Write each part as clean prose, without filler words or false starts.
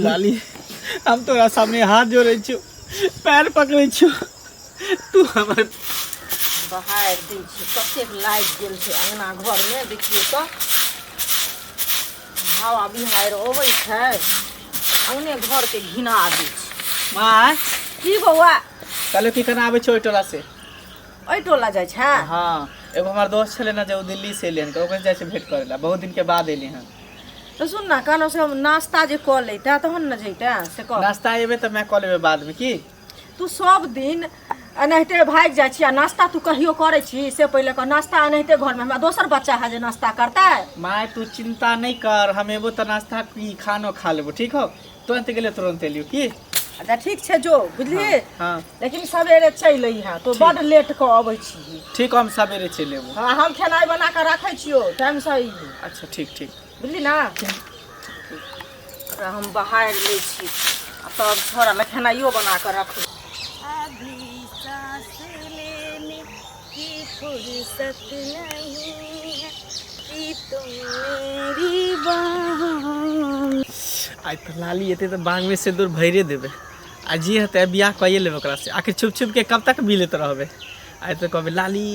लाली, हम तोरा सामने हाथ जोड़ै छियौ, पैर पकड़ै छियौ, तू हमर बहारि दै छी। कतेक लागि गेल छै अङ्गना घरमे, देखियौ तऽ हवा बिहाड़ि अबै छै, अङ्गने घरके घिना दै छै। माय। की बौआ? कहलियौ की केना आबै छै ओहि टोला से। ओहि टोला जाइ छै? हाँ, एगो हमर दोस्त छलै ने जे ओ दिल्ली से एलै हन, ओकरे जाइ छै भेंट करै लए, बहुत दिन के बाद एलै हन। तऽ सुन ने, कहलहुँ से हम नाश्ता जे कऽ लैते तहन ने जैते, से कह। नाश्ता एबै तऽ मैं कऽ लेबै बादमे की। तू सब दिन एनाहिते भागि जाइ छी आ नाश्ता तू कहियो करै छी से पहिले कह। नाश्ता एनाहिते घरमे हमरा दोसर बच्चा है जे नाश्ता करतै? माय, तू चिंता नहीं कर, हम एबो तऽ नाश्ता की खानो खा लेबो, ठीक हो? तुरंत गेलियो तुरंत एलियो की। अच्छा ठीक छै, जो, बुझलिही? हाँ। लेकिन सवेरे चलि अइहे, तू बड्ड लेट कऽ अबै छी। ठीक, हम सवेरे चलि एबो। हाँ, हम खेनाइ बना कऽ राखै छियौ, टाइमसँ अइहे। अच्छा ठीक ठीक। बुझली ना? ओकरा हम बहारि लै छी आ तब छोड़ा लए खेनाइयो बना कऽ रखबै। अभी सांस लेने की फुर्सत नहीं है कि तुम मेरी बाहों में। आइ तऽ लाली एतै तऽ बांगमे सिन्दूर भरिए देबै आ जे हेतै बियाह कइए लेबै ओकरासँ। आखिर छुप छुप के कब तक मिलैत रहबै? आइ तऽ कहबै, लाली,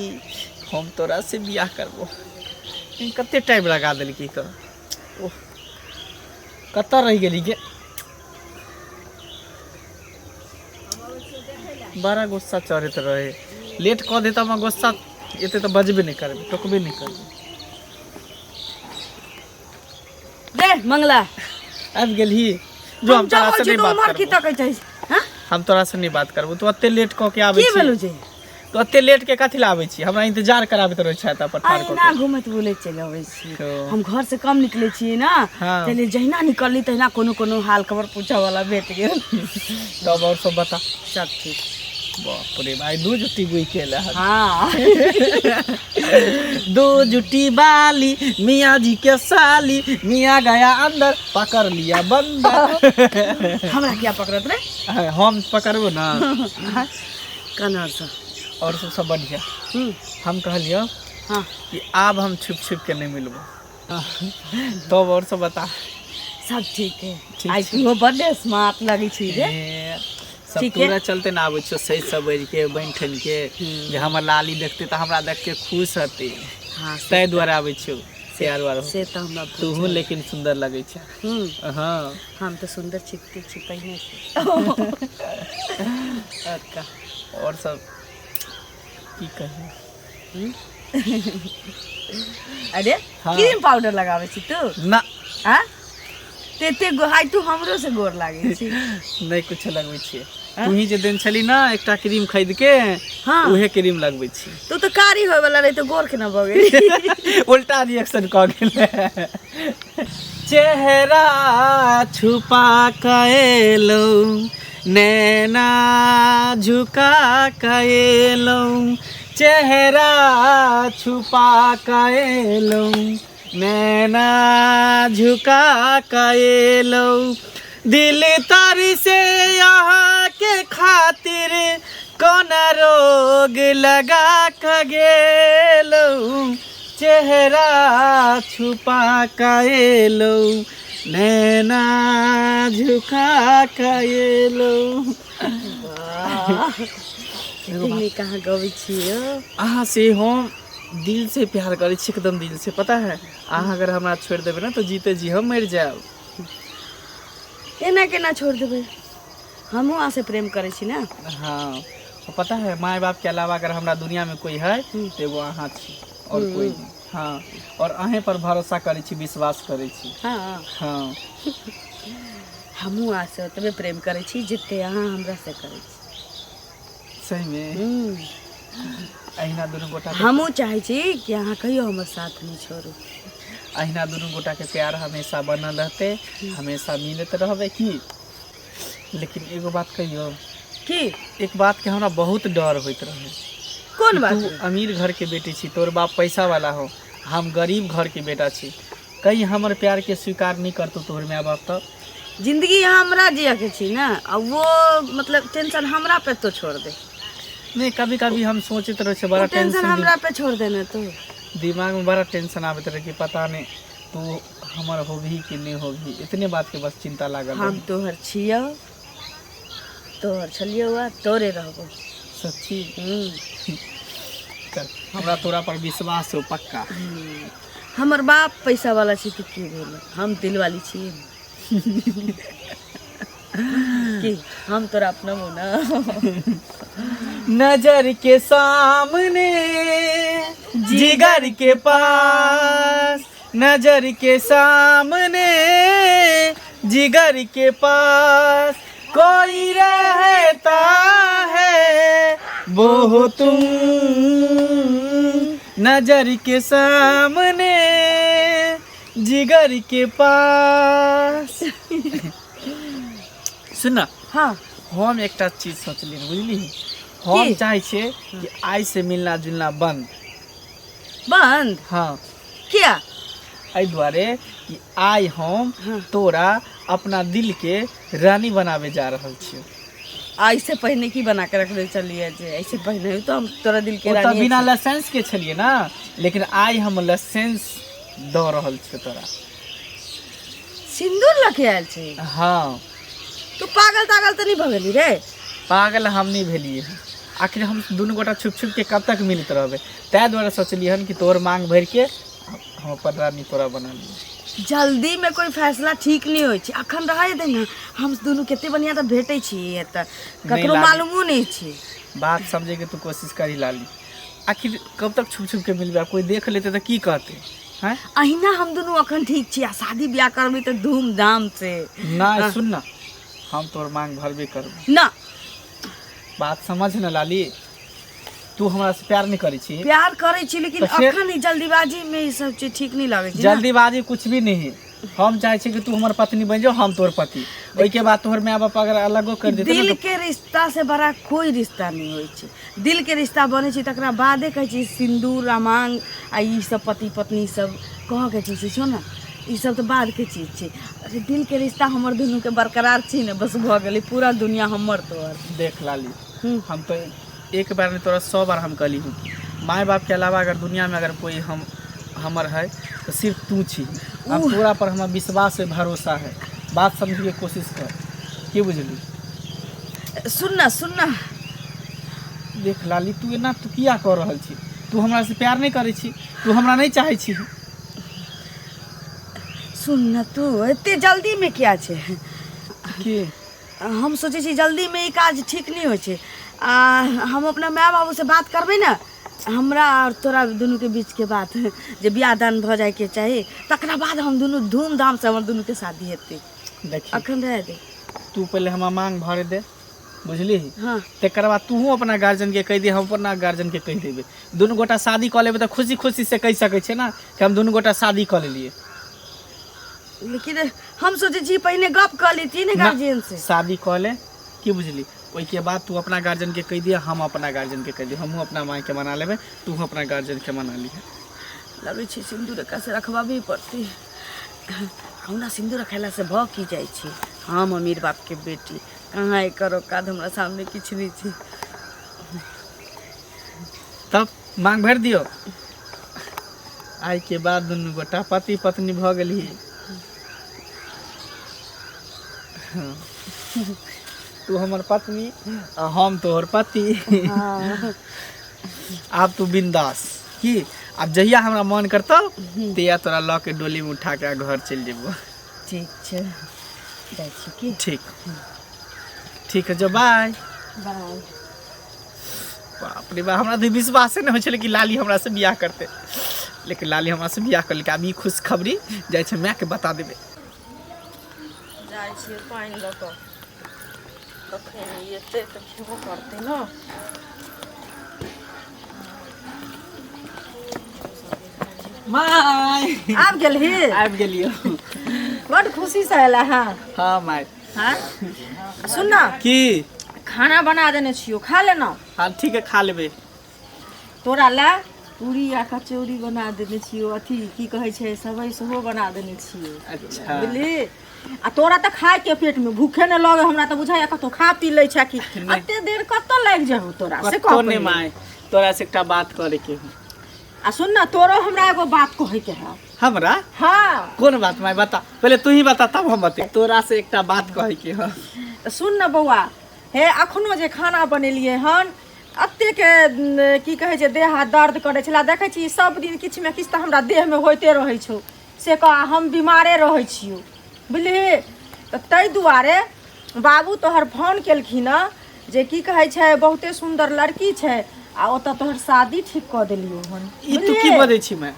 हम तोरा से बियाह करबो। लेकिन कते टाइम लगा देलकै कऽ, ओह, कतऽ रहि गेली गे? बड़ा गुस्सा चढ़ैत रहे, लेट कऽ देत हमरा गुस्सा एते तऽ बजबे नहि करबै, टोकबे नहि करबै। रे मंगला। आबि गेलही? जो, हम तोरा से छी नहीं तऽ बात उम्हर की करबो। तकै छै? हँ? हम तोरा से नहीं बात करबो, तू एते लेट कऽ के आबै की छी। भेलौ जे? तू एते लेट के कथी ला आबै छी? हमरा इंतजार कराबैत रहै छै एतऽ पर ठाढ़ कऽ अहिना के। घुमैत बुलैत चलि अबै छी। ओ। हम घर से कम निकलै छियै ने। हाँ। ताहि लेल जहिना निकलली तहिना कोनो कोनो हाल खबर पूछऽ वाला भेट गेल। तब और सब बता। सब ठीक। बाप रे भाई, दू जुट्टी गुई के ला। हाँ। दो जुटी बाली मियाँ जी के साली, मियाँ गया अंदर, पकड़ लिया बंदर। हमरा किया पकड़त रे? हम पकड़बो ना। कनर से। और सब सब बढ़िया। हम कहलियो कि आब हम छुप छुप के नहीं मिलबो। तब और सब बता। सब ठीक है। ठीक। आइ तू बड्ड स्मार्ट लगै छी रे। ए, सब ठीक है। तोरा चलते ना आबै छियो सही सवरि के, बनि ठनि के, जे हमर लाली देखते तऽ हमरा देख के खुश हते। हाँ। ताहि दुआरे आबै छियो तैयार उआर हो। से तऽ हमरा तूहू लेकिन सुन्दर लगै छै। हाँ। हम तऽ सुन्दर छिपते छी पहिने से। और का? और सब की कही? अरे। हाँ। क्रीम पाउडर लगाबै छी तू? ना। आ तेते गोहाइ तू हमरो से गोर लागै छी। नहि कुछ लगबै छियै, तू ही जे देन छली ना एकटा क्रीम खरीद के, हाँ। उहे क्रीम लगबै छी। तू तऽ कारी होय वाला रही तऽ गोर केना भऽ गेली? उल्टा रिएक्शन कऽ गेलै। चेहरा छुपा कएलौ, नैना झुका कएलौ, चेहरा छुपा कएलौ, नैना झुका कएलौ, दिल तर से यहाँ के खातिर कोना रोग लगा के गेलौ, चेहरा छुपा कएलौ, नैना झुका कएलौ। कते नीक अहाँ गबै छी यौ। अहाँ से हम दिल से प्यार करै छी, एकदम दिल से, पता है? अहाँ अगर हमरा छोड़ि देबै ने तऽ जीते जी हम मरि जायब। एना केना छोड़ि देबै? हमहूँ अहाँ से प्रेम करै छी ने। हाँ, और पता है, माय बाप के अलावा अगर हमरा दुनिया में कोई है तो एगो अहाँ छी और कोई नहीं। हाँ, और अहें पर भरोसा करै छी, विश्वास करै छी। हाँ। हाँ। हमहूँ अहाँ से ओतबे प्रेम करै छी जते अहाँ हमरा से करै छी। सही में? अहिना दुनू गोटा के- हमहूँ चाहै छी कि अहाँ कहियो हमर साथ नहि छोड़ू। अहिना दुनू गोटा के प्यार हमेशा बनल रहते, हमेशा मिलत रहबै की। लेकिन एगो बात कहियो? की? एक बात के हमरा बहुत डर होइत रहे। कोन बात? तू अमीर घर के बेटी छी, तोर बाप पैसा वाला हो, हम गरीब घर के बेटा छी, कहीं हमर प्यार के स्वीकार नहीं करतो तोहर माय बाप तऽ? जिंदगी हमरा जियऽ के छी ने, आ वो मतलब टेंशन हमरा पे तो छोड़ दे। नहीं, कभी कभी हम सोचैत रहे छियै बड़ा वो टेंशन टेंशन हमरा पे छोड़ देने तू। दिमाग में बड़ा टेंशन आबैत रहे कि पता नहीं तू हमर होबही कि नहि होबही, इतने बात के बस चिंता लागल हम रहे। तोहर छियौ, तोहर छलियौ आ तोरे रहबो। सच्ची? चल, हमरा तोरा पर विश्वास हो पक्का। हमर बाप पैसा वाला छै तऽ की भेलै, हम दिल वाली छी की हम तोरा अपनबो ना। नजर के सामने जिगर के पास, नजर के सामने जिगर के पास कोई रहता है वो हो तुम, नजर के सामने जिगर के पास। सुन ना। हाँ। हम एकटा चीज सोचली, बुझली? हम की? चाहै छियै कि आइ से मिलना जुलना बंद। बंद? हाँ। किया? एहि दुआरे कि आइ हम हाँ। तोरा अपना दिल के रानी बनावे जा रहल छियै। ऐसे पहिने की बना के रखने चलिए जे ऐसे पहिने तो हम तोरा दिल के ओ तऽ रानी बिना छी। लाइसेंस के छलियै ना, लेकिन आइ हम लाइसेंस दऽ रहल छियै तोरा। सिंदूर लके आयल छै? हाँ। तू पागल तागल तऽ नहीं भऽ गेली रे? पागल हम नहीं भेलिए हन। आखिर हम दुनू गोटा छुप छुप के कब तक मिलत रहबै? ताहि दुआरे सोचलियै हन कि तोहर मांग भरि के हम अपन रानी तोरा बना लियै। जल्दी में कोई फैसला ठीक नहीं होइ छै। अखन रहै दे ने, हम दुनू कते बढ़िया तऽ भेटै छी एतऽ, ककरो लाली। मालूमो नहीं छै। बात समझे के तू कोशिश करी लाली। आखिर कब तक छुप छुप के मिलबै? आ कोई देख लेते तऽ की कहते हैं? अहिना हम दुनू अखन ठीक छी, आ शादी ब्याह करबै तऽ धूमधाम से। ना, सुन ना, हम तोहर मांग भरबे करबो। ना। बात समझ न लाली, तू हमरा से प्यार नहीं करै छी? प्यार करै छी, लेकिन तऽ फेर- अखन ई जल्दीबाजी में ई सब चीज ठीक नहीं लगै छै ना। जल्दीबाजी कुछ भी नहीं है। हम चाहे छी कि तू हमर पत्नी बन जाओ, हम तोहर पति। ओहिके बाद तोहर माय बाप अगर अलगो कर देते दिल के रिश्ता से बड़ा कोई रिश्ता नहीं होइ छै। दिल के रिश्ता बनै छै तकरा बादे कहै छै सिन्दूर आ मांग आ ई सब पति पत्नी सब कहऽ के चीज छै ने। ई सब तऽ बाद के चीज छै। अरे, दिल के रिश्ता हमर दुनू के बरकरार छै ने, बस भऽ गेलै, पूरा दुनिया हमर तोहर। देख लाली, हम तो एक बार नहीं, तोरा 100 बार हम कहली हूँ, माय बाप के अलावा अगर दुनिया में अगर कोई हम हमर है तो सिर्फ तू छी। अब तोरा पर हमरा विश्वास है, भरोसा है। बात समझ के कोशिश कर, की बुझली? सुन ना, सुन ना। देख लाली, तू एना तू किया कऽ रहल छी? तू हमरा से प्यार नहीं करै छी? तू हमरा नहीं चाहै छी? सुन ना, तू एते जल्दी में किया छै? की? हम सोचै छी जल्दी में ई काज ठीक नहीं होइ छै। आ हम अपना माय बाबू से बात करबै ने, हमरा और तोरा दुनू के बीच के बात जे बियाह दान भऽ जायके चाही, तकरा बाद हम दुनू धूमधाम से हमर दुनू के शादी हेतै। देखी, अखन रह दे। तू पहले हमरा मांग भर दे, बुझली? हाँ। तकर बाद तूहू अपना गार्जियन के कहि दे, हम अपना गार्जियन के कहि देबै। दुनू गोटा शादी कऽ लेबै तऽ खुशी खुशी से कहि सकै छै ना कि हम दुनू गोटा शादी कऽ लेलियै। लेकिन हम सोचै छी पहिने गप कऽ लेती ने ना, गार्जियन से। शादी कऽ ले, की बुझली? ओहिके बाद तू अपना गार्जियन के कहि दिह, हम अपना गार्जियन के कहि दिह। हमहूँ अपना माय के मना लेबै, तू अपना गार्जियन के मना लिहे। लगै छै सिन्दूर एकरा से रखबाबे पड़तै। हमरा सिन्दूर रखेला से भऽ की जाइ छै? हम अमीर बापके बेटी, कहाँ एकर औकात? हमरा सामने किछु नहि छै। तब मांग भरि दियौ। आइ के बाद दुनू गोटा पति पत्नी भऽ गेली। तू हमर पत्नी आ हम तोहर पति। आब तू बिंदास की, आब जहिया हमरा मन करतौ तहिया तोरा लऽ के डोली में उठा के घर चलि जेबो। ठीक छै, जाइ छी की। ठीक ठीक है, जो, बाय। बाय। बाप रे बाप, हमरा तऽ विश्वासे नहि होइ छलै कि लाली हमरा से बियाह करतै, लेकिन लाली हमरा से बियाह करलकै। आब ई खुशखबरी जाइ छै मायके बता देबै। जाइ छियै पानि लऽ कऽ, कखन ई एतै तऽ खेबो करतै ने। माय। आबि गेलही? आबि गेलियो। बड खुशी से एला हँ। हाँ माय। हाँ, सुन ना। की? खाना बना देने छियो, खा लेना। हाँ ठीक है, खा लेबै। तोरा ला पूरी आ कचौड़ी बना देने छियो, अथी की कहै छै, सवई सेहो बना देने छियो। अच्छा। बुझली? आ तोरा तऽ खाय के पेट में भूखे ने लगे, हमरा तऽ बुझाइया कतौ खा पी लै छै कि नहि। एते देर कतऽ लागि जाहु तोरा से कतौ कह नहि। पहिले। माय, तोरा से एकटा बात करे के है। आ सुन ना, तोरो हमरा एगो बात कहै के है। हमरा? हाँ। कोन बात माय बता, पहिले तू ही बता तब हम बते। तोरा से एकटा बात कहै के ह। तऽ सुन ने बौआ, हे अखनो जे खाना बनेलियै हन एतेक की कहै छै देह हाथ दर्द करै छलै। देखै छी सब दिन किछुमे किछु तऽ हमरा देहमे होइते रहै छौ, से कह हम बीमारे रहै छियौ, बुझलिही? तऽ ताहि दुआरे बाबू तोहर फोन केलखिन हँ जे की कहै छै बहुते सुन्दर लड़की छै आ ओतऽ तोहर शादी ठीक कऽ देलियौ हन। ई तू की बजै छी माय?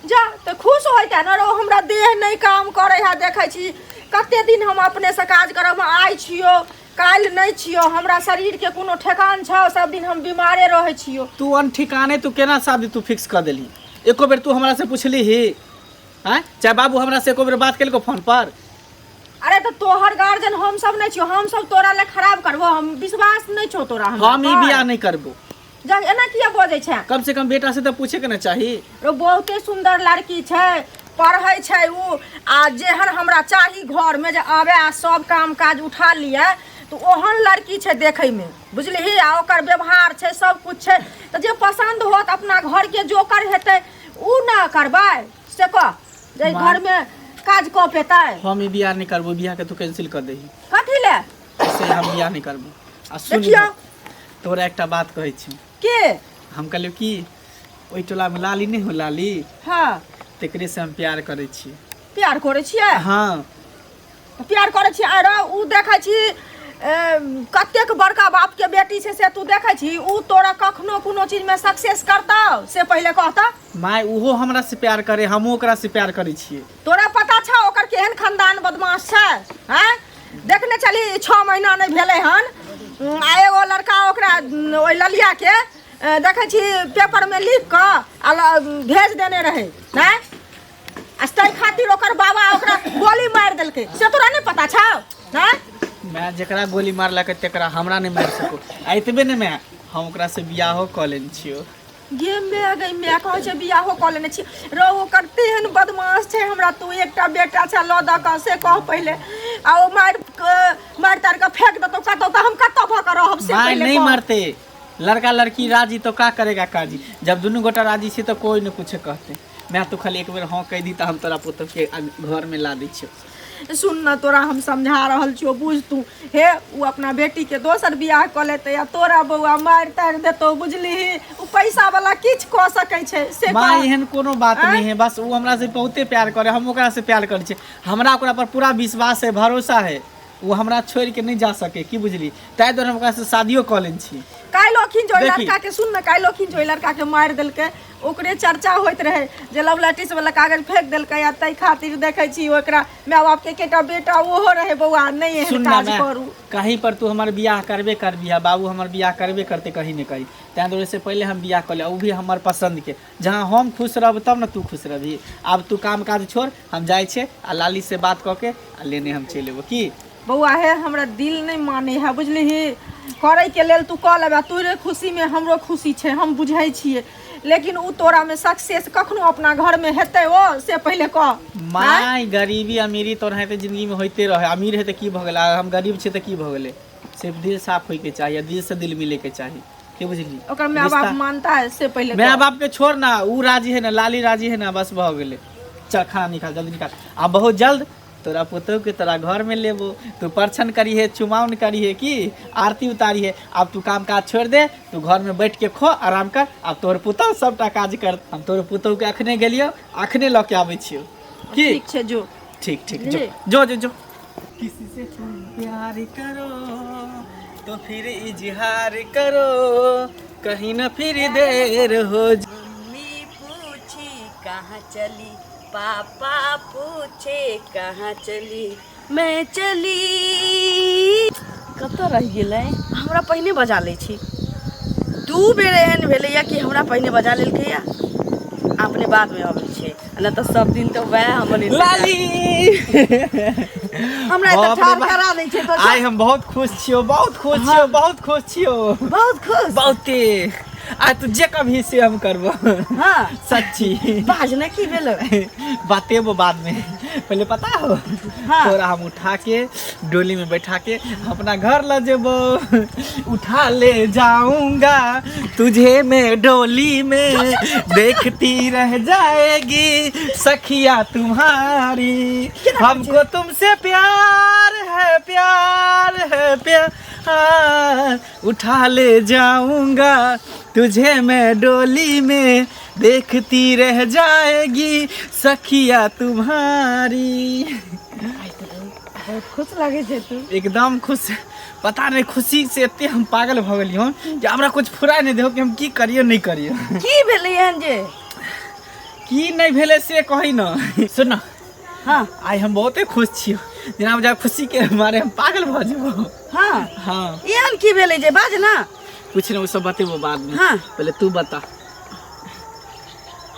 जा तऽ खुश होइते ने रौ, हमरा देह नहि काम करै है, देखै छी कते दिन हम अपनेसँ काज करब, आइ छियौ काल्हि नहि छियौ, हमरा शरीरके कोनो ठेकान छौ? सब दिन हम बीमारे रहै छियौ। तू अनठिकाने तू केना शादी तू फिक्स कऽ देलही? एको बेर तू हमरा से पुछली ही आँय? चाहे बाबू हमरा से एको बेर बात केलको फोन पर? अरे तऽ तोहर गार्जियन हम सब नहि छियौ, हम सब तोरा ले खराब करबो? हम विश्वास नहि छौ तोरा हमरा हम ई पर? बियाह नहि करबो। जा एना किया बजै छै? कम से कम बेटा से तऽ पूछे के ने चाही। रो बहुते सुंदर लड़की छै, पढ़ै छै उ, आ जेहन हमरा चाही घरमे जे आबे आ सब काम काज उठा लिए, तऽ ओहन लड़की छै देखैमे, बुझलिही? आ ओकर व्यवहार छै, सब कुछ छै, तऽ जे पसन्द होत अपना घरके जोकर हेतै उ ने करबै, से कह जे घरमे काज कऽ पेतै। हम ई बियाह नहि करबो, बियाह के तू कैंसिल कऽ दही। कथी ले? से हम बियाह नहि करबो। आ सुन, देखियौ। तोरा एकटा बात कहै छी। के? हम कहलियौ कि ओहि टोलामे लाली नहि हो लाली? हाँ। तेकरे से हम प्यार करै छी। प्यार करै छियै? हाँ। प्यार करै छियै? अरे उ देखै छी कतेक बड़का बापके बेटी छै से तू देखै छी? उ तोरा कखनो कोनो चीजमे सक्सेस करतौ से पहिले कहतौ। माय ओहो हमरा से प्यार करे, हमहूँ ओकरा से प्यार करै छियै। तोरा पता छौ ओकर केहन खानदान बदमाश छै? आँय, देखने छली 6 महीना नहि भेलै हन आ एगो लड़का ओकरा ओहि ललियाके देखै छी पेपरमे लिख कऽ आ भेज देने रहै। नहि आ ताहि खातिर ओकर बाबा ओकरा गोली मारि देलकै, से तोरा नहि पता छौ? नहि माय जकरा गोली मारलकै तकरा हमरा नहि मारि सको। आ एतबे नहि माय, हम ओकरा से बियाहो कऽ लेने छियौ। गे माय, गै माय, कहै छै बियाहो कऽ लेने छी। रौ ओकर तेहन बदमाश छै, हमरा तू एकटा बेटा छै लऽ दऽ कऽ, से कह पहिले। आ ओ मारि मारि तारि कऽ फेंक देतौ कतौ तऽ हम कतऽ भऽ कऽ रहब से माय पहिले नहीं कह। मरते, लड़का लड़की राजी तो का करेगा काजी। जब दुनू गोटा राजी छी तो कोई न कुछ कहते। मैं तो खाली एक बेर हाँ कह दी तो हम तोरा पुतोह के घर में ला दै छियौ। सुन न, तोरा हम समझा रहल छियौ, बुझ तू। हे ओ अपना बेटी के दोसर बियाह कऽ लेतै आ तोरा बौआ मारि तारि देतौ, बुझलिही? ओ पैसा वाला किछु कऽ सकै छै से माँ कह। एहन कोनो बात आँय? नहीं है, बस वो हमरा से बहुते प्यार करे, हम ओकरा से प्यार करै छियै। हमरा ओकरा पर पूरा विश्वास है, भरोसा है, वो हमरा छोड़ि के नहीं जा सके, की बुझली? ताहि दुआरे हम ओकरा से शादियो कऽ लेने छी। काल्हि अखिन जो ओहि देखी। लड़का के सुन ने, काल्हि अखिन जो ओहि लड़का के मारि देलकै ओकरे चर्चा होइत रहै जे लव लैटिस वाला कागज फेंक देलकै आ ताहि खातिर देखै छी ओकरा माय बाप के एकेटा बेटा ओहो रहै। बौआ नहि एहन सुन ना काज मैं करू। कहीं पर तू हमर बियाह करबे करबी है, बाबू हमर बियाह करबे करते कहीं ने कहीं, ताहि दुआरे से पहिले हम बियाह कऽ ले, ओ भी हमर पसंद के, जहाँ हम खुश रहब तब ने तू खुश रहबही। आब तू काम काज छोड़, हम जाइ छियै आ लाली से बात कऽ के आ लेने हम चलि एबो की। बौआ हे, हमरा दिल नहि मानै है, बुझलिही? करैके लेल तू कऽ लेबे, तोरे खुशीमे हमरो खुशी छै, हम बुझै छियै, लेकिन ओ तोरामे सक्सेस कखनो अपना घरमे हेतै ओ से पहिले कह। माय गरीबी अमीरी तो हेतै जिंदगीमे होइते रहै। अमीर है तऽ की भऽ गेलै, आ हम गरीब छियै तऽ की भऽ गेलै? सिर्फ दिल साफ होइके चाही आ दिल से दिल मिलैके चाही, की बुझली? ओकर माय बाप रिश्ता- मानता है से पहिले माय कह। बाप के छोड़ ना, ऊ राजी है ना, लाली राजी है ना, बस भऽ गेलै। चल खाना निकाल, जल्दी निकाल। आ बहुत जल्द तोरा पुतोह के तोरा घर में लेबो, तू परछन करी है, चुमाउन करी है, की आरती उतारी है। आब तू काम काज छोड़ दे, तू घर में बैठ के खो, आराम कर। आब तोहर पुतोह सबटा काज कर। हम तोहर पुतोह के अखने गेलियो, अखने लऽ के आबै छियो की। ठीक छै, जो। ठीक ठीक, जो जी। जो जो जो। किसी से तुम प्यार करो तो फिर इजहार करो, कहीं न फिर देर हो। मम्मी पूछी कहाँ चली, पापा पूछे कहाँ चली, मैं चली। कतऽ रहि गेलै? हमरा पहिने बजा लै छी। 2 बेर एहन भेलैया कि हमरा पहिने बजा लेलकैया, अपने बादमे अबै छै, आ नहि तऽ सब दिन तऽ वएह हमर इंतजार। लाली हमरा एतऽ बाप रे ठाढ़ बाप। करा दै छै तऽ आइ हम बहुत खुश छियौ, बहुत खुश छियौ, बहुत खुश छियौ। बहुत खुश, बहुते। आ तू जे कभी से हम करबो। हाँ। सच्ची। बाज ने की भेलो? बतेबो बाद में, पहले पता हो। हाँ। तोरा हम उठा के डोली में बैठा के अपना घर ल जेबो। उठा ले जाऊंगा तुझे मैं डोली में, देखती रह जाएगी सखिया तुम्हारी, हमको तुमसे प्यार है प्यार है प्यार, उठा ले जाऊंगा तुझे मैं डोली में, देखती रह जाएगी सखिया तुम्हारी। बहुत खुश लागे छै तू। एकदम खुश, पता नहीं खुशी से एते हम पागल भऽ गेलियै हन कि हमरा कुछ फुराय नहीं देहो कि हम की करियो नहीं करियो। की भेलै हन जे? की नहीं भेलै से कही न। सुन न। हाँ। आइ हम बहुते खुश छियो, जेना बुझा खुशी के मारे हम पागल भऽ जेबो। हाँ। हाँ। एहन की भेलै जे बाज ना? कुछ नहीं, वो सब बतेबो बाद में। हाँ। पहले तू बता।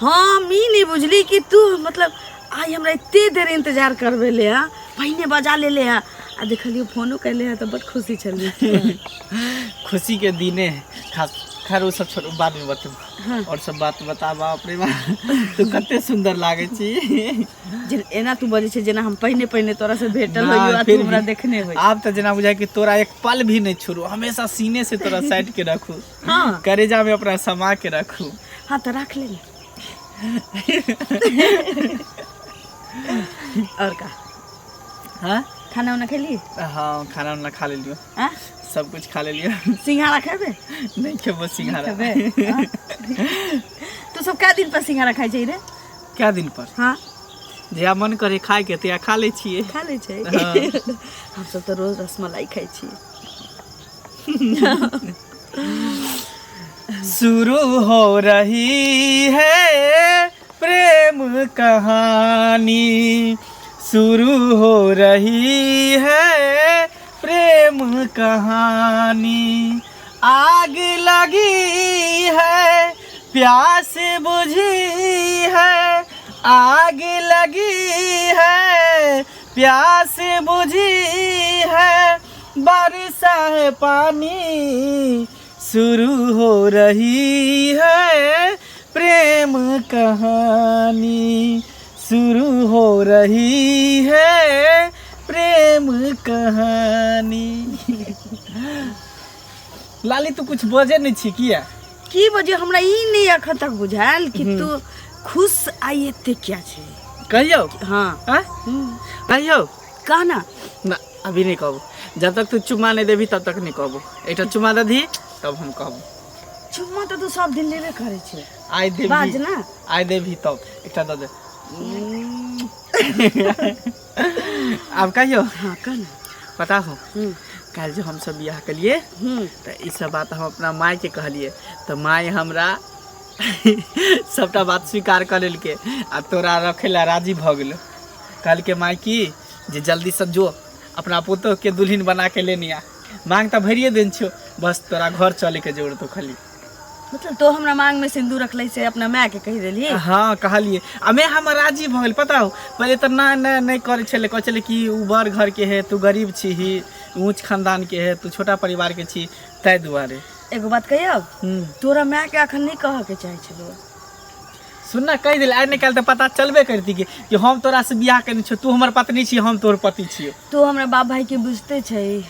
हम ई नहीं बुझली कि तू मतलब आइ हमरा एते देर इंतजार करबेले हँ, पहिने बजा लेले हँ आ देखलियो फोनो कैले हँ तऽ बड खुशी छलियै। खुशी के दिने है खास। खैर वो सब छोड़, बाद में बतेबो। हाँ। और सब बात बता। बाप रे बाप, तू कते सुंदर लागे छी। जे एना तू बजै छै जेना हम पहिने पहिने तोरा से भेटल ना, होइयो आ तू फिर हमरा भी। देखने होइ। आब तऽ जेना बुझाय कि तोरा एक पल भी नहीं छोड़ू, हमेशा सीने से तोरा साइड के रखू। हाँ। करेजा में अपना समा के रखू। हाँ तऽ राख ले ने। और का? हाँ। खाना उना खेली? हाँ, खाना उना खा लेलियो। हाँ? सब कुछ खा लेलियो। सिंघाड़ा खेबे? नहीं खेबो सिंघाड़ा। खेबे? हाँ? तू सब कै दिन पर सिंघाड़ा खाइ छै रे? क्या दिन पर? हाँ। जहिया मन करे खाय के तहिया खा लै छियै। खा लै छै। हाँ। हम सब तऽ रोज रसमलाई खाइ छियै। शुरू हो रही है प्रेम कहानी, शुरू हो रही है प्रेम कहानी, आग लगी है प्यास बुझी है, आग लगी है प्यास बुझी है, बरसा है पानी, शुरू हो रही है प्रेम कहानी, शुरू हो रही है प्रेम कहानी। लाली तू कुछ बजे नहीं छी किया? की बजे हमरा ई नहीं अखन तक बुझायल कि तू खुश आई एते क्या छै। कहियो? हाँ। हाँ? कहियो? कह ना। ना अभी नहीं कहबो, जब तक तू चुम्मा नहीं देबी तब तक नहीं कहबो। एकटा चुम्मा दे दी तब हम कहबो। चुम्मा तऽ तू सब दिन लेबे करै छै। आइ देबी। बाज ना। आइ देबी तब एकटा दऽ दे। आब कहियो? हाँ कह ना। पता हो काल्हि जे हमसब बियाह केलिए तऽ ई सब बात हम अपना मायके कहलिए तऽ माय हमरा सबटा बात स्वीकार कऽ लेलकै आ तोरा रखै लए राजी भऽ गेलो। कहलकै माय की जे जल्दीसँ जो अपना पुतोहके दुल्हिन बना के लेने आ, मांग तऽ भरिए देने छियौ, बस तोरा घर चलैके जरूरत हो खाली। मतलब तो हमरा मांग में सिंदूर रखले से अपना माय के कहि देली? हाँ कहलिए आ मैं हमर राजी भऽ गेल। पता हो पहिले तऽ ना ना नहीं करै छलै, कहै छलै कि उ बड़ घर के है, तू गरीब छीही, ऊँच खानदान के है, तू छोटा परिवार के छी, ताहि दुआरे। एगो बात कहियौ? तोरा माय के अखन नहीं कहऽ के चाहे छलौ। सुन ना, कहि देले आइ निकाल तऽ पता चलबे करती कि हम तोरा से बियाह केने छियौ, तू हमर पत्नी छी, हम तोहर पति छियौ। तू हमरा बाप भाई के बुझते छै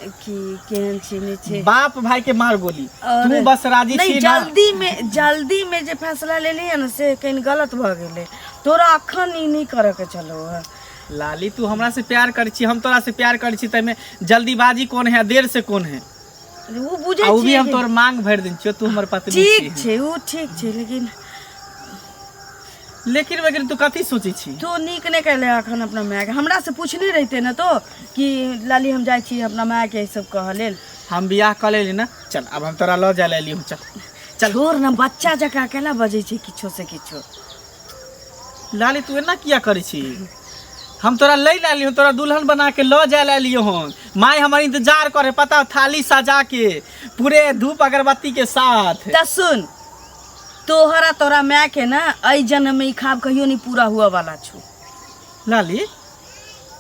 कि केहन छी नहीं छै। बाप भाई के मार गोली, और तू बस राजी नहीं, छी ना? जल्दी में जे फैसला लेली है ना से कहीं गलत भऽ गेलै। तोरा अखन ई नहीं करऽ के छलौ हँ। लाली तू हमरा से प्यार करै छी, हम तोरा से प्यार करै छी, ताहिमे जल्दीबाजी कोन है, देर से कोन है? उ बुझै आ उ भी छियै हम कि तोहर मांग भरि देने छियौ, तू हमर पत्नी ठीक छी। छै, उ ठीक छै, लेकिन लेकिन वगैरह तू कथी सोचै छी? तू नीक नहि कैले अखन अपना माय के। हमरा से पूछने रहिते ने तो कि लाली हम जाइ छी अपना माय के ई सब कहऽ लेल। हम बियाह कऽ लेली ना, चल अब हम तोरा लऽ जाय लए एलियौ, चल चल। छोड़ ना, बच्चा जकाँ केना बजै छै किछो से किछो। लाली तू एना किया करै छी? हम तोरा लै लए एलियौ, तोरा दुल्हन बना के लऽ जाय लए एलियौ हन। माय हमर इंतजार करे, पता थाली सजा के पूरे धूप अगरबत्ती के साथ। तऽ सुन, तोहरा तोरा माय के ना एहि जन्म में ई खाब कहियो नहीं पूरा हुआ वाला छौ। लाली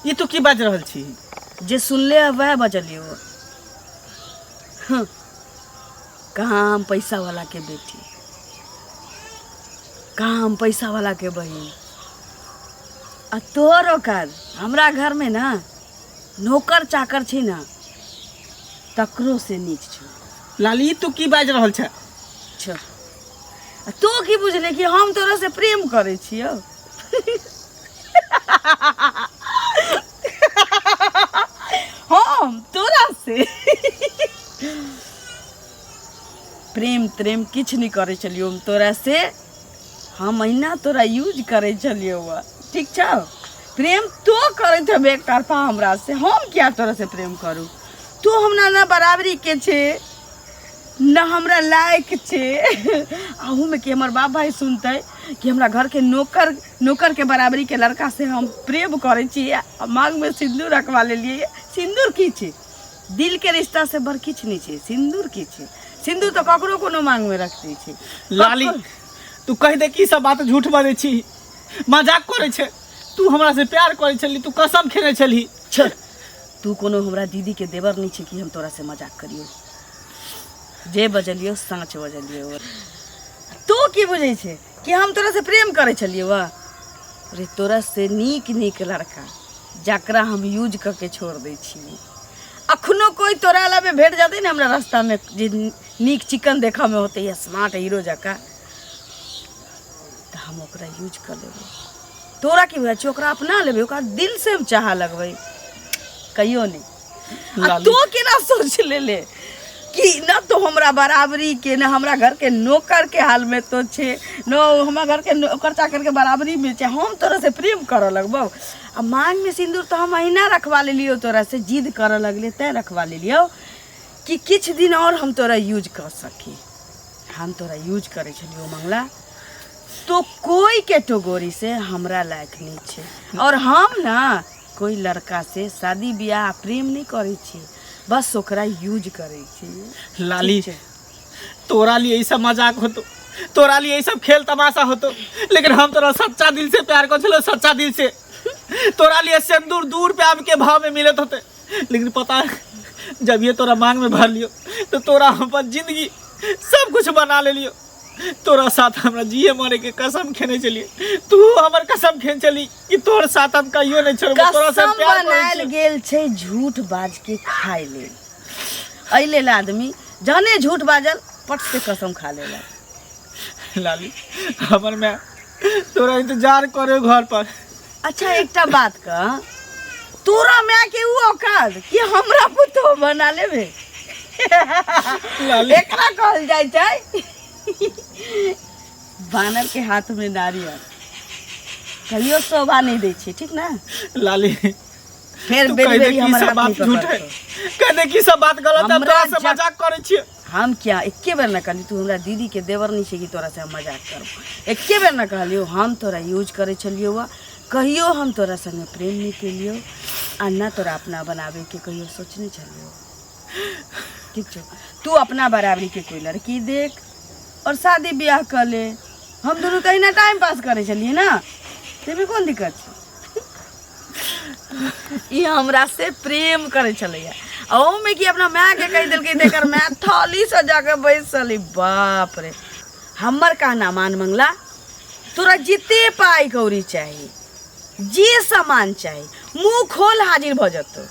ई तू की बाजि रहल छी? जे सुनले है वएह बजलियौ। हाँ। कहाँ हम पैसा वाला के बेटी, कहाँ हम पैसा वाला के बहिन। आ तोहर औकात हमरा घर में ना नौकर चाकर छी ना तकरो से नीक छौ। लाली तू की बाजि रहल छ? छौ। आ तू की बुझले कि हम तोरा से प्रेम करै छियौ? हम तोरा से प्रेम त्रेम किछु नहि करै छलियौ। हम तोरा से हम अहिना तोरा यूज करै छलियौ। ठीक छौ? प्रेम तो करैत हेबे एक तरफा हमरा से, हम किया तोरा से प्रेम करू? तू हमरा ना बराबरी के छे ना हमरा लायक छे। अहूमे कि हमर बाप भाई सुनतै कि हमरा घरके नौकर नौकरके बराबरी के लड़का से हम प्रेम करै छी आ मांगमे सिन्दूर रखवा लेलियै। सिन्दूर की छै? दिलके रिश्ता से बड़ किछु नहि छै। सिन्दूर की छै? सिन्दूर तऽ ककरो कोनो मांगमे रख दै छै। लाली तू कहि दे कि ई सब बात झूठ बजै छी, मजाक करै छै। तू हमरा से प्यार करै छली, तू कसम खेने छली। छोड़, तू कोनो हमरा दीदी के देवर नहीं छै कि हम तोरा से मजाक करियो। जे बजलियो साँच बजलियो। तू की बुझै छै कि हम तोरा से प्रेम करै छलियो? वा रे, तोरा से नीक नीक लड़का जकरा हम यूज कऽ के छोड़ दै छियै, अखनो कोई तोरा अलावे भेट जेतै ने हमरा रास्तामे जे नीक चिकन देखऽमे होतै या स्मार्ट हीरो जकाँ, तऽ हम ओकरा यूज कऽ लेबै। तोरा की बुझाइ छै? ओकरा अपना लेबै, ओकरा दिल से हम चाहऽ लगबै? कहियो नहि। आ लाली। तो केना सोच लेले कि न तो हमरा बराबरी के न हमरा घर के नौकर के हाल में तो छे न हमरा घर के नौकर चाकर के बराबरी में छे, हम तोरा से प्रेम करऽ लगबौ? आ मांग में सिंदूर तो हम अहिना रखवा लेलियौ, तोरा से जिद करऽ लगलियै तैं रखवा लेलियौ कि किछु दिन और हम तोरा यूज कऽ सकी। हम तोरा यूज करै छलियौ मंगला, तो कोई कैटेगरी से हमरा लायक नहीं छे। और हम ना कोई लड़का से शादी ब्याह प्रेम नहीं करै छी, बस ओकरा यूज करै छी। लाली ठीक छै। तोरा लिए ई सब मजाक होतो, तोरा लिए ई सब खेल तमाशा होतो, लेकिन हम तोरा सच्चा दिल से प्यार कर छलो, सच्चा दिल से। तोरा लिए सिंदूर 2 रुपया के भाव में मिलत होते, लेकिन पता है जब ये तोरा मांग में भर लियो तो तोरा हम अपन जिंदगी सब कुछ बना ले लियो। तोरा साथ हमरा जिए मरे के कसम खेने चलिए, तू हमर कसम खेने चली कि तोर साथ हम कहियो नहीं छोड़बो, तोरा से कसम प्यार करै बनायल छियौ। गेल छै झूठ बाज के खाय लेल। एहि लेल आदमी जहने झूठ बाजल पट से कसम खा लेलक। लाली हमर माय तोरा इंतजार करे घर पर। अच्छा एकटा बात कह, तोरा माय के उ औकात कि हमरा पुतोह बना लेबे? लाली। एकरा कहल जाइ छै बानर के हाथ में नारियल, कहियो शोभा नहीं दै छै, ठीक ना? लाली फेर तू बेरी कह दे बेरी कि ई हमर सब हाथ बात नहीं झूठ है, पकड़तौ। कह दे कि सब बात गलत है, हमरा तोरा से मजाक करै छियै। हम क्या एके बेर न कहली तू हमरा दीदी के देवर नहीं छै कि तोरा से हम मजाक करब? एके बेर न कहलियौ हम तोरा यूज करै छलियौ, कहियो हम तोरा संगे प्रेम नहीं केलियौ आ न तोरा अपना बनाबे के कहियो सोचने छलियौ। ठीक छौ? तू अपना बराबरी के कोई लड़की देख और शादी ब्याह कर ले। हम दुनू तऽ अहिना टाइम पास करै छलियै ना, ताहिमे कोन दिक्कत छै? ई हमरा से प्रेम करै छलैया, आ ओहूमे कि अपना मायके कहि देलकै तऽ एकर माय थाली सजा कऽ बैसली। बाप रे, हमर कहना मान मंगला, तोरा जिते पाइ कौड़ी चाही, जे सामान चाही, मुँह खोल हाजिर भऽ जेतौ,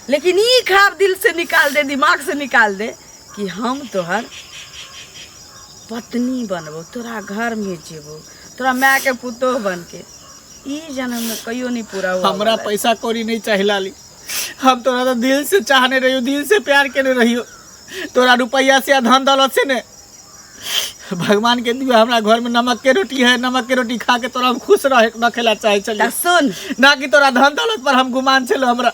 लेकिन ई खाब दिल से निकाल दे, दिमाग से निकाल दे कि हम तोहर पत्नी बनबौ, तोरा घरमे जेबौ, तोरा मायके पुतोह बनके। ई जन्म में कहियो नहीं पूरा हुआ हमरा वाला। पैसा कौड़ी नहीं चाही लाली, हम तोरा तो दिल से चाहने रहियो, दिल से प्यार केने रहियो, तोरा रुपया से या धन दौलत से ने। भगवान के दिया हमरा घर में नमक के रोटी है, नमक के रोटी खा के तोरा हम खुश रहे रखेला चाहे चलिए। त सुन ना कि तोरा धन दौलत पर हम गुमान छलो हमरा।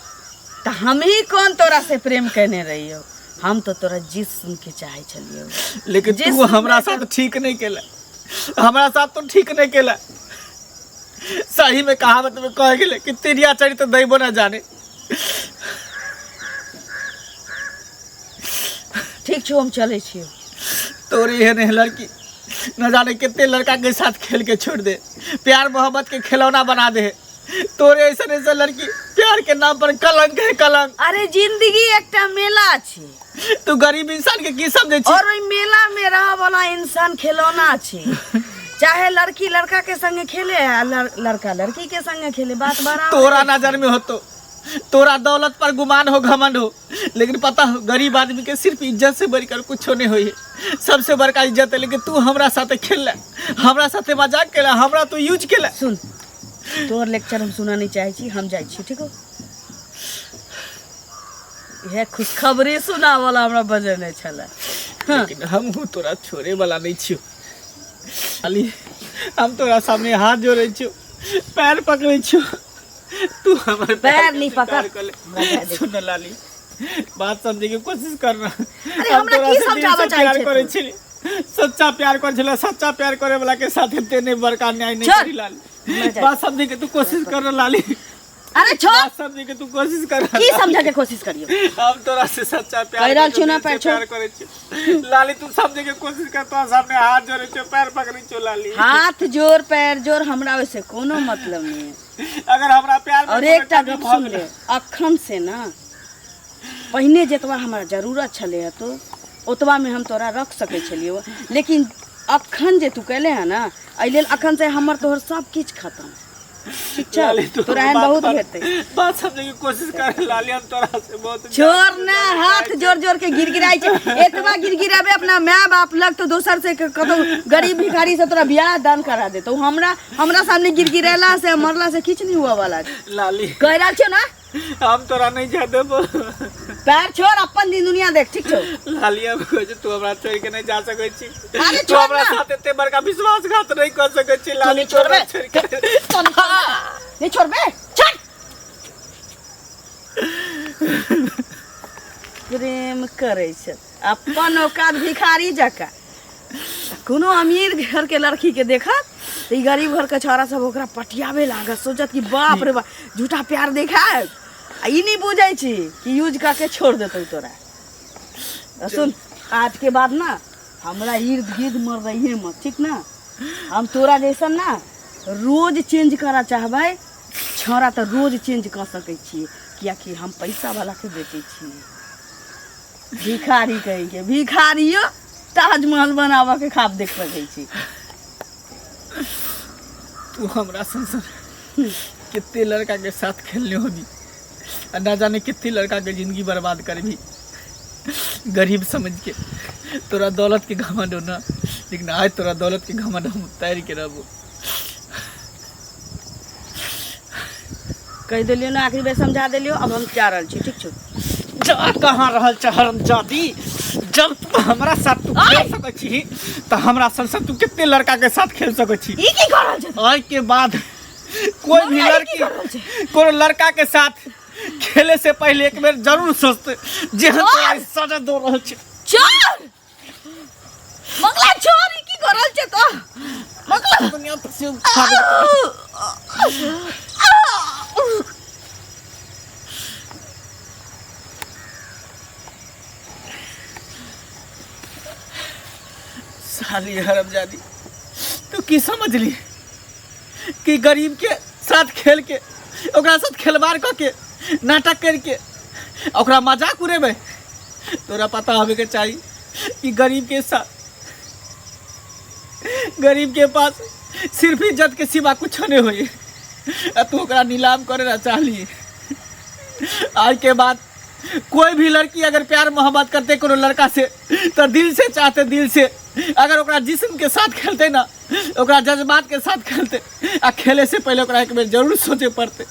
त हम ही कौन तोरा से प्रेम केने रहियो? हम तो तोरा जिस्म के चाहे छलियो, लेकिन तू जिस्म हमरा में साथ ठीक नहीं केला, हमरा साथ तो ठीक नहीं केला। सही में कहावत में कह गेले कि तिरिया चरित्र दैबो ना जाने। ठीक छौ, हम चलै छियौ। तोरे एहन एहन लड़की न जाने कितने लड़का के साथ खेल के छोड़ दे, प्यार मोहब्बत के खिलौना बना दे। तोरे ऐसा ऐसा लड़की प्यार परिवार के नाम पर कलंक है कलंक। अरे जिंदगी एकटा मेला छै। तू गरीब इंसान के की समझे छी? और ओहि मेला में रह वाला इंसान खिलौना छै, चाहे लड़की लड़का के संगे खेले आ लड़का लड़की के संगे खेले, बात बराबर। तोरा नजर में होतो तोरा दौलत पर गुमान हो घमंड हो, लेकिन पता हो गरीब आदमी के सिर्फ इज्जत से बढ़कर कुछो नहीं होई, सबसे बड़का इज्जत है। लेकिन तू हमरा साथे खेल, हमरा साथे मजाक केला, हमरा तू यूज केला। सुन, तोर लेक्चर हम सुना नहीं चाहे छी, हम जाइ छी, ठीक हो? इहे खुशखबरी सुनावला हमरा बजेने छलै। हाँ। लेकिन हमहूँ तोरा छोड़े वाला नहीं छियो खाली, हम तोरा सामने हाथ जोड़े छियो, पैर पकड़े छियो, तू हमर पैर के नहीं स्वीकार पकड़। कर ले। सुन लाली, बात समझे के कोशिश करना। अरे हम हमरा तोरा की से दिल समझाबऽ से चाहै प्यार छै करै तू? छली, सच्चा प्यार करै छलै। सच्चा प्यार करे वाला के साथ एते नहीं बड़का अन्याय नहीं छोड़। करी लाली। हमरा जाए। बात समझे के तू कोशिश कर लाली। अरे छोड़। बात समझे के तू कोशिश कर। की समझे के कोशिश करियो? हम तोरा से सच्चा प्यार कहि रहल करै छियौ ना, छियौ, दिल से पैर छोड़। प्यार करै छियौ लाली, तू समझे के कोशिश कर। तोरा सामने हाथ जोड़े छियौ, पैर पकड़ै छियौ लाली। हाथ जोड़ पैर जोड़, हमरा ओहिसे कोनो मतलब नहीं है। अगर हमरा प्यार में और कोनो एकटा कमी गप भऽ सुन ले, गेलै। अखन से ना पहिने जतबा हमरा जरूरत छलै हँ तो ओतबा में हम तोरा रख सकै छलियौ, लेकिन अखन जे तू कैले हँ ना, एहि लेल अखन से हमर तोहर सब किछु खत्म। ठीक छै? लाली, तू तोरा एहन बात बहुत मान- हेतै। बात समझे के कोशिश कर लाली, हम तोरा से बहुत छोड़ ना, हाथ जोड़ जोड़ के गिड़गिड़ाइ छै। एतबा गिड़गिड़ाबे अपना माय बाप लग तो दोसर से कतौ गरीब भिखारी से तोरा बियाह दान करा देतौ। हमरा हमरा सामने गिड़गिड़ेला से मरला से किछु नहीं हुआ वाला छै। लाली, कहि रहल छियौ ना, हम तोरा नहीं जा देबो। पैर छोड़, अपन दिन दुनिया देख, ठीक छौ? लाली, हम कहै छी तू हमरा छोड़ के नहीं जा सकै छी। अरे तू छोड़ हमरा ना। साथ एते बड़का विश्वासघात नहीं कर सकै छी लाली। नहीं छोड़बे? तोरा छोड़ के तो नहीं छोड़बे? नहीं छोड़बे? छोड़। प्रेम करै छै अपन औकात भिखारी जकाँ। कोनो अमीर घर के लड़की के देखत तऽ ई गरीब घर के छौड़ा सब ओकरा पटियाबे लागत, सोचत कि बाप रे बाप झूठा प्यार देखायब, आ ई नहीं बुझै छी कि यूज कऽ के छोड़ देतौ तोरा। आ सुन, आज के बाद ना हमरा इर्द गिर्द मर रहिए मत, ठीक ना? हम तोरा जैसन ना रोज चेंज करऽ चाहबै छौड़ा तऽ रोज चेंज कऽ सकै छियै, कियाकि हम पैसा वाला के बेटी छियै। भिखारी कहिके भिखारियो ताजमहल बनाबऽ के खाब देख सकै छी। तू हमरा सन सन कितने लड़का के साथ खेलने होबी आ ना जाने कितने लड़का के जिंदगी बर्बाद करबी गरीब समझ के। तोरा दौलत के घमंड हो ना, लेकिन आज तोरा दौलत के घमंड हम उतार के रहबो। कहि देलियौ ने, आखिरी बेर समझा देलियौ, अब हम जा रहल छी, ठीक छौ? जा कहाँ रहल छ हरामजादी? जब तू हमरा साथ तू खेल सकै छी तऽ हमरा संग संग तू कितने लड़का के साथ खेल सकै छी। ई की कर रहल छै? एहि के बाद कोई भी मम्मी, ई की लड़की कर रहल छै? कोनो लड़का के साथ खेले से पहले एक बेर जरूर सोचते जे हम तोरा ई सजा दऽ रहल छी। चोर मंगला, छोड़, ई की कर रहल छै तो मंगला? दुनिया पर से उठा देतौ। साली हरामजादी, तू की समझली कि गरीब के साथ खेल के, ओकरा साथ खेलबाड़ कऽ के, नाटक करके ओकरा मजाक उड़ेबै? तोरा पता होबे के चाही कि गरीब के साथ, गरीब के पास सिर्फ इज्जत के सिवा कुछ नहीं होई, आ तू ओकरा नीलाम करे ला चाहली। आज के बाद कोई भी लड़की अगर प्यार मोहब्बत करते कोनो लड़का से तो दिल से चाहते, दिल से। अगर ओकरा जिस्म के साथ खेलते ना, ओकरा जज्बात के साथ खेलते, आ खेले से पहले ओकरा एक बेर जरूर सोचे पड़ते।